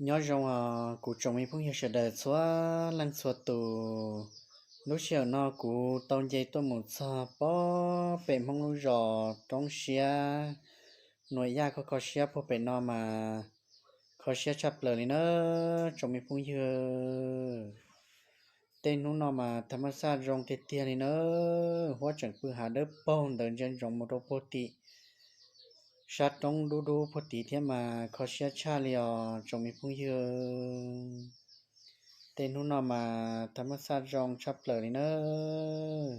Nyob zoo os kuv tsoom me phooj ywg sawv daws txhua leej txhua tus. Lub sij hawm no kuv tau nce tuaj mus txog pem Hmoob lub zos roob siab Nuam Yaj, kho kho siab puag pem no mas kho siab tshaj plaws li na tsoom me phooj ywg. Tej hnub no mas thaj maj xaj zoo tiag tiag li na, huab tseem pw hav dawb paug ntawd ntsia ntsoov mus rau puag tim sab roob dub dub puag tid thiab mas kho siab tshaj li os tsoom me phooj ywg. Tej hnub no mas thaj maj xaj zoo tshaj plaws li nawb.